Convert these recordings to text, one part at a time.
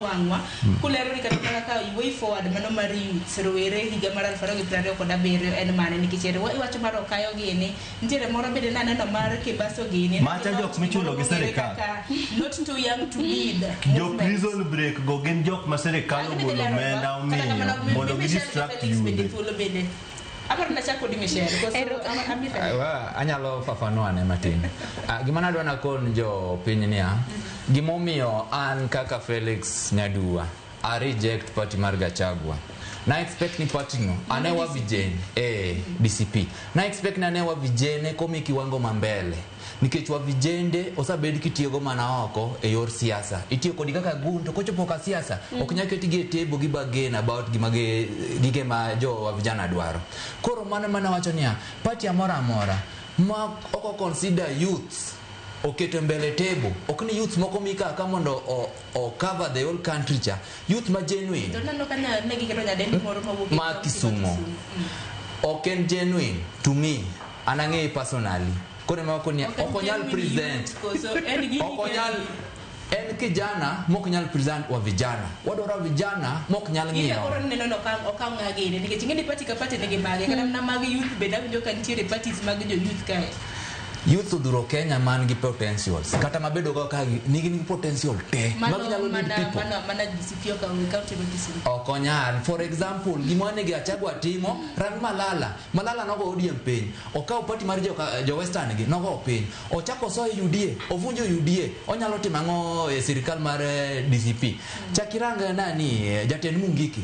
Wang'wa kulero ni kata mana ka way forward mano mar youths, rowere, higa mar 2027 en mane? Nikech ere iwacho mar Okayo gini, nitiere moro bende naneno mar Kebaso gini. Macha jok michulo gi sirikal. Kaka "Not Too Young to Lead" Jo movement. prison break go gin jok ma sirikal ogolo omenda omiyo mondo gi distract Bende youth. thuolo bende aparo nachak kodi, Michelle, koso Amir? Anyalo fafanua ne matin. Gima nadwa nakon jo piny niya, gimomiyo an kaka Felix Nyadua a reject party mar Gachagua, na expect ni party no ane wa vijene, DCP, na expect ni ane wa vijene komi kiwango mambele, nikech wa vijende osabed kitiyogo mana oko e yor siasa, itiyo kodi kaka gun, to kochopo ka siasa ok nyal ketgi e table gi bargain about gima gige ma jo wa vijana dwaro. Koro mano mana wacho niya, party amora amora ma ok consider youths, oketo mbele table, ok ni youths moko mika ka mondo o cover the whole country cha, youth ma genuine. To neno ka ne giketo nyadendi moro mawuok e Ma county ma Kisumo. Ok en genuine to me, an ang'eye personally. Koro ema wako ni Ok en ok onyal genuine present youth, koso en gini ok onyal, en kijana mok nyal present wa vijana. Wadwaro vijana mok nyal Ine ng'iewo. Koro neno ni okaw ng'a gini? Nikech ing'e ni party ka party nigi mage, kata mana mag youth bende awinjo ka nitiere parties mag jo youth kae. Youth odhuro Kenya man gi potentials, kata mabedo go ka nigi nigi potential te Mano mag nyalo lead mana people. Mana DCP okawo e county ma Kisumu. Ok onyal. For example, gima wane gi Achagua timo, rang Malala. Malala nogo ODM piny, okawo party mar jo Western gi nogo piny, ochako soyo UDA, ovunjo UDA. Onyalo timo ang'o e sirikal mar DCP? Chak irang nani, jatend Mungiki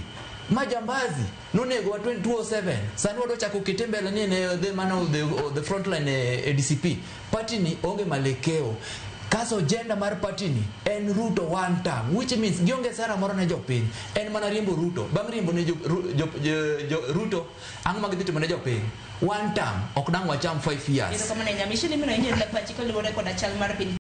ma jambazi nonego wa 2007, sani wadwa chako kete mbele ni ne the man of the front line e DCP. Party ni onge malekeo kaso agenda mar party ni en Ruto one term, which means gionge sera moro ne jopiny, en mana riembo Ruto. Bang' riembo ne jo Ruto, ang'o ma gidhi timo ne jopiny? One term ok dang' wacham 5 years. Erokamano ahinya, Michelle, mino inyalo pachi kaluwore koda chal mar piny.